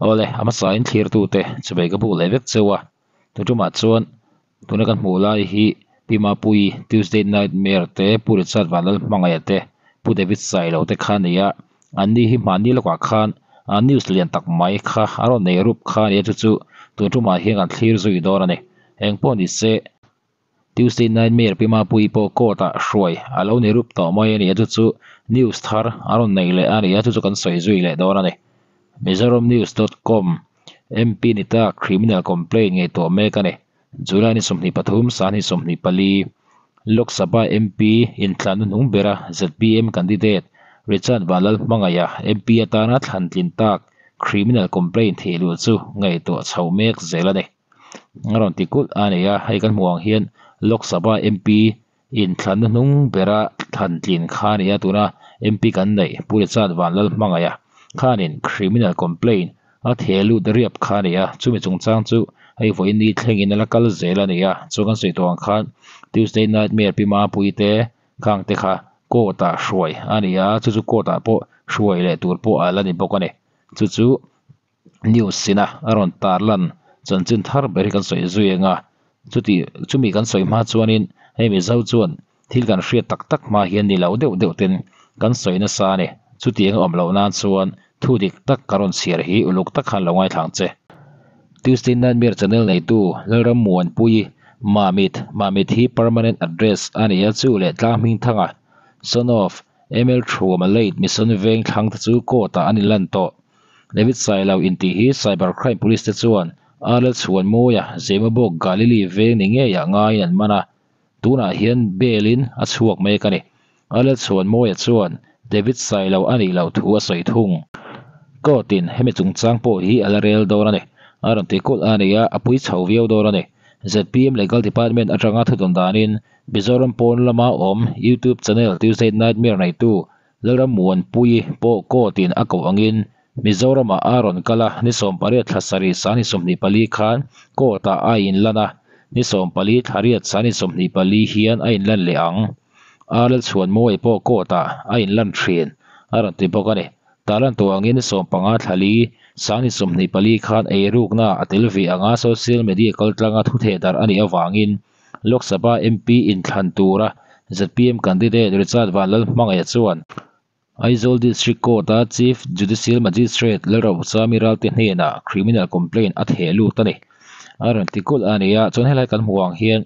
Awle, a hmasain thlirtute chuvei ka buk leh vek cheu a, tuṭumah chuan tuna kan hmuh lai hi Pi Mapuii, Tuesday Nightmare te, Pu Richard Vanlalhmangaih te, Pu David Sailo te kha a ni a, anni hi hmanni lawkah khan news lian tak mai kha a rawn nei rup kha a ni a, chu chu tun ṭumah hian kan thlir zui dawn a ni. Engpawh ni se. Tuesday Nightmare Pi Mapuii pawh court ah hruai a lo ni rup tawh mai a ni a, chu chu news thar a rawn nei leh a ni a, chu chu kan sawi zui leh dawn a ni. Mizoramnews.com MP ni ta criminal complaint ngaihtuah mek a ni. July ni 23 sahni 24 Lok Sabha MP inthlan hnuhnung bera zpm candidate Richard Vanlalhmangaiha MP atana thlan tlin tak criminal complaint thih luh chu ngaihtuah chhoh mek zel a ni. A rawn ti kulh a ni a, hei kan hmuh ang hian Lok Sabha MP inthlan hnuhnung bera thlan tlin kha a ni a, tuna MP kan neih Pu Richard Vanlalhmangaiha khanin criminal complaint a theh lut riap kha a ni a, chumi chungchang chu hei vawiin ni thlengin a la kal zel a ni a, chuan kan sawi tawh ang khan Tuesday Nightmare Pi Mapuii te khang te kha court ah hruai a ni a, chu chu court ah pawh hruai leh tur pawh a la ni bawk a ni, chu chu. News sina a rawn tar lan chanchin thar ber hi kan sawi zui ang a, chuti chumi kan sawi hma chuanin hei Mizo chuan thil kan hriat tak tak hma hian ni lo deuh deuh ten kan sawi nasa a ni. Chutiang a awm loh nan chuan thu dik tak ka rawn chhiar hi uluk tak khan lo ngaithlang che. Tuesday Nightmare channel neitu Lalrammuanpuii Mamit, Mamit hi permanent address a ni a, chu leh tlang hmingthanga son of ML Thuama late Mission Veng thlang te chu court ah an inlan tawh. David Sailo intih hi Cyber Crime Police te chuan RL Chhuanmawia Zemabawk Galili veng ni ngeiah ngaiin an man a, tunah hian bail in a chhuak mek a ni. RL Chhuanmawia chuan David Sailo a nih loh thu a sawi thung. Court in hemi chungchang pawh hi a la rel dawn a ni. A rawn ti kulh a ni a, a pui chho viau dawn a ni. Zpm Legal Department atanga thudawn danin Mizoram pawn lama awm YouTube channel Tuesday Nightmare neitu Lalrammuanpuii pawh court in a koh angin Mizoramah a rawn kal a, ni 18 thla sarih sani 24 khan court ah a inlan a, ni 14 thla riat sani 24 hian a inlan leh ang. RL Chhuanmawii pawh court ah a inlan thin a rawn ti bawk a ni. Tarlan tawh angin ni 15 thla li sani 24 khan eirukna a tel ve anga social media kaltlanga thuthehdarh a nih avangin Lok Sabha MP inthlan tura zpm candidate Richard Vanlalhmangaih chuan Aizawl District Court-a Chief Judicial Magistrate Lalrochami Ralte hnenah criminal complaint a theh lut a ni. A rawn ti kulh a ni a, chuan helai kan hmuh ang hian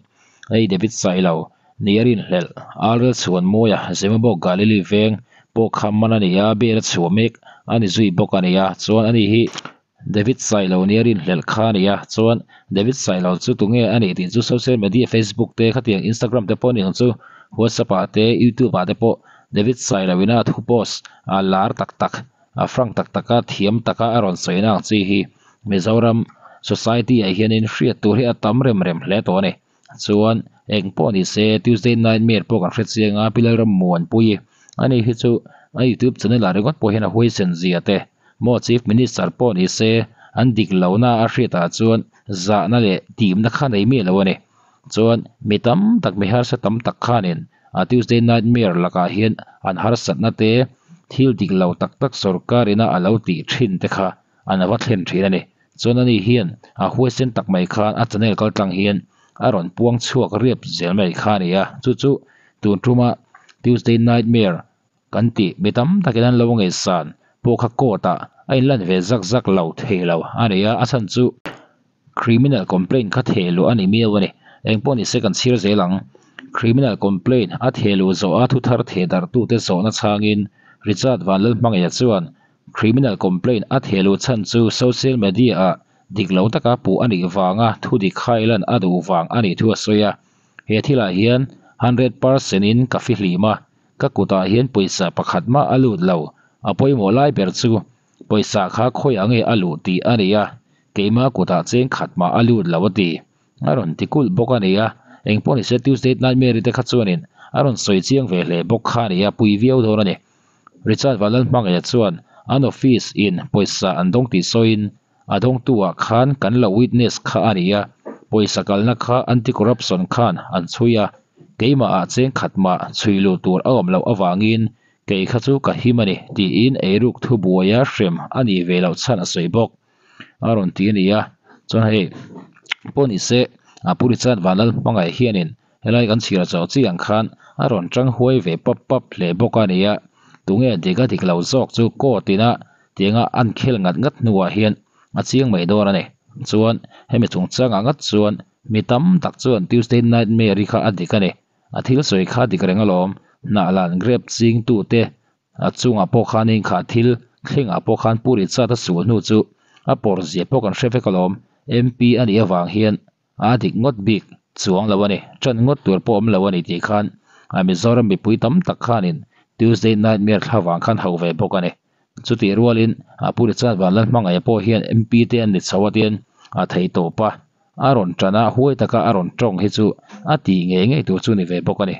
hei David Sailo ni a rinhlelh Arel Chhuanmawia Zemabawk Galili veng pawh kha man a ni a, bail a chhuah mek a ni zui bawk a ni a, chuan ani hi David Sailo nia rinhlelh kha a ni a, chuan David Sailo chu tunge a nih tih chu social media Facebook te khatiang Instagram te pawh a ni ang chu, WhatsApp ah te YouTube ah te pawh David Sailo ina a thu post a lar tak tak a frank tak tak a thiam taka a rawn sawina ang chi hi Mizoram society ah hianin hriat tur hi a tam rem rem hle tawh a ni. Chuan eng pawh ni se Tuesday Nightmare pawh kan hre chiang a, Pi Lalrammuanpuii a ni hi chu a YouTube channel ah ringawt pawh hian a huaisen zia te maw Chief Minister pawh ni se an dik lohna a hriatah chuan zahna leh timna kha nei miah lo a ni. Chuan mi tam tak mi harsa tam tak khanin a Tuesday Nightmare lakah hian an harsatna te thil dik lo tak tak sorkar ina a lo tih thin te kha an va thlen thin a ni. Chuan ani hian a huaisen tak mai khan a channel kal tlang hian a rawn puang chhuak riap zel mai kha a ni a, chu chu tun tuma Tuesday Nightmare kan tih mi tam takin an lo ngaihsan pawh kha court ah a inlan ve zak zak lo thei lo a ni a, a chhan chu criminal complaint kha theh luh a ni miau a ni. Engpawh ni se kan chhir zel ang. Criminal complaint a theh luh zawh a thuthar theh darhtute zawhna chhangin Richard Vanlalhmangaih chuan Criminal complaint a theh luh chhan chu social media ah dik lo taka puh a nih vanga thu dik hailan a duh vang a nih thu a sawi a. He thilah hian 100% in ka fihlim a, ka kutah hian pawisa pakhat mah a lut lo. A pawimawh lai ber chu pawisa kha khawiah nge a luh tih a ni a, keima kutah cheng khat mah a lut lo a ti. A rawn ti kulh bawk a ni a, engpawh ni se Tuesday Nightmare te kha chuanin a rawn sawi chiang ve hle bawk kha a ni a, pui viau dawn a ni. Richard Vanlalhmangaih chuan an office in pawisa an dawng tih sawiin a dawngtu ah khan kan lo witness kha a ni a, pawisa kalna kha anti-corruption khan an chhui a, keimah ah cheng khat mah chhui luh tur a awm loh avangin kei kha chu ka him a ni tiin eiruk thubuaia hrem a nih ve loh chhan a sawi bawk. a rawn ti a ni a chuan hei pawh ni se a pu Richard Vanlalhmangaih hianin helai kan chhiar chauh chi ang khan a rawn tang huai ve pap pap hle bawk a ni a tunge dik a dik lo zawk chu court ina tianga an khel ngat ngat hnuah hian a chiang mai dawn a ni chuan hemi chungchangah ngat chuan mi tam tak chuan Tuesday Nightmare-i kha a dik a ni a thil sawi kha dik reng alawm hnah lan grape ching tute A chungah pawh khanin kha thil thlengah pawh khan Pu Richard a sual hnu chu a pawr zia pawh kan hre vek alawm. MP a nih avang hian a dik ngawt bik chuang lo a ni, ṭan ngawt tur pawh awm lo a ni tih khan a Mizoram mipui tam tak khanin Tuesday Nightmare thla vang khan hauh ve bawk a ni. Chutih rualin a Pu Richard Vanlalhmangaih pawh hian MP te an ni chho a tiin a thei tawp a, a rawn ṭan a, huai taka a rawn ṭawng hi chu a tih ngei ngei tur chu ni ve bawk a ni.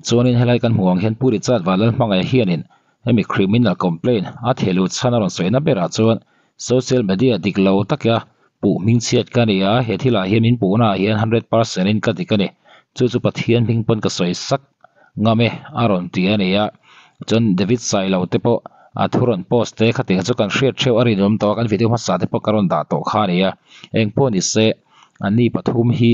Chuanin helai kan hmuh ang hian Pu Richard Vanlalhmangaih hianin hemi criminal complaint a thehluh chhan a rawn sawina berah chuan social media dik lo taka puh hmingchhiat ka ni a, he thilah hian min puhnaah hian 100% in ka dik a ni. Chu chu Pathian hming pawn ka sawi sak ngam e a rawn ti a ni a. Chuan David Sailo te pawh a thu rawn post te khatiang chu kan hriat theuh a rinawm tawh a, kan video hmasa te pawh ka rawn dah tawh kha a ni a. Engpawh ni se anni pathum hi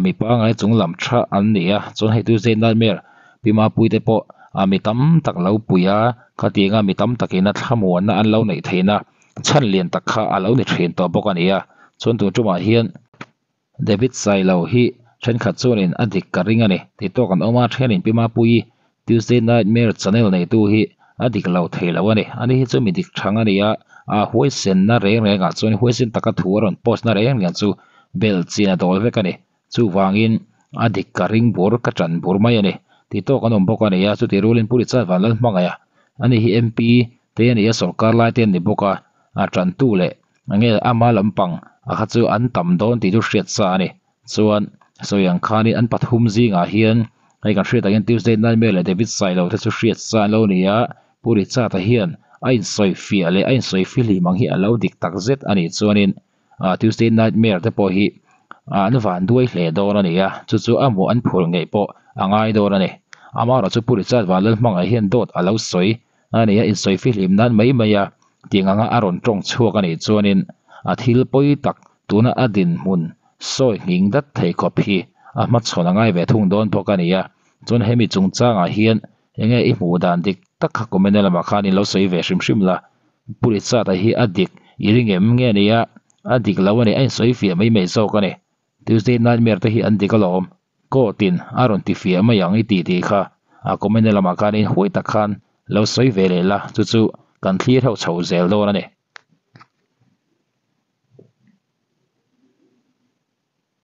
mi pangngai chung lam tha an ni a, chuan hei Tuesday Nightmare Pi Mapui te pawh mi tam tak lo pui a, khatianga mi tam takin a thlamuanna an lo neih theihna chhan lian tak kha a lo ni thin tawh bawk a ni a. Chuan tun tumah hian. David Sailo hi thenkhat chuanin a dik ka ring a ni tih tawk an awm a, thenin Pi Mapuii Tuesday Nightmare channel neitu hi a dik lo thei lo a ni. Ani hi chu mi dik thang a ni a, a huaisenna reng rengah chuan huaisen taka thu a rawn post na reng reng chu belh chin a dawl vek a ni. Chuvangin a dik ka ring bur ka tan bur mai a ni tih tawk an awm bawk a ni a, chutih rualin Pu Richard Vanlalhmangaih a ani hi MP te a ni a, sawrkar lai te an ni bawk a, a tantu leh Enge ama lampang a kha chu an tam dawn tih chu hriat sa a ni. Chuan sawi ang khanin an pathum zingah hian hei kan hriat angin Tuesday Nightmare leh David Sailo te chu hriat sa an lo ni a, Pu Richard-a hian a insawi fiah leh a insawi fihlim ang hi a lo dik tak zet a nih chuanin Tuesday Nightmare te pawh hi an van duai hle dawn a ni a, chu chu a hmuh an phur ngei pawh a ngai dawn a ni. Amaherawhchu chu Pu Richard Vanlalhmanga hian dawt a lo sawi A ni a, insawi fihlim nan mai mai a, tiang anga a rawn tawng chhuak a nih chuanin a thil pawi tak tuna a dinhmun sawi nghing dat thei khawp hi a hmachhawn a ngai ve thung dawn bawk a ni a. Chuan hemi chungchangah hian enge i hmuh dan dik tak kha comment na lamah khan in lo sawi ve hrim hrim la. Pu Richard-a hi a dik i ring em nge ni a, a dik lo a ni, a insawi fiah mai mai zawk a ni. Tuesday Nightmare te hi an dik alawm. Court in a rawn ti fiah mai ang i tih tih kha a comment na lamah khan in huai tak khan lo sawi ve leh la, chu chu kan thlir ho chho zel dawn a ni.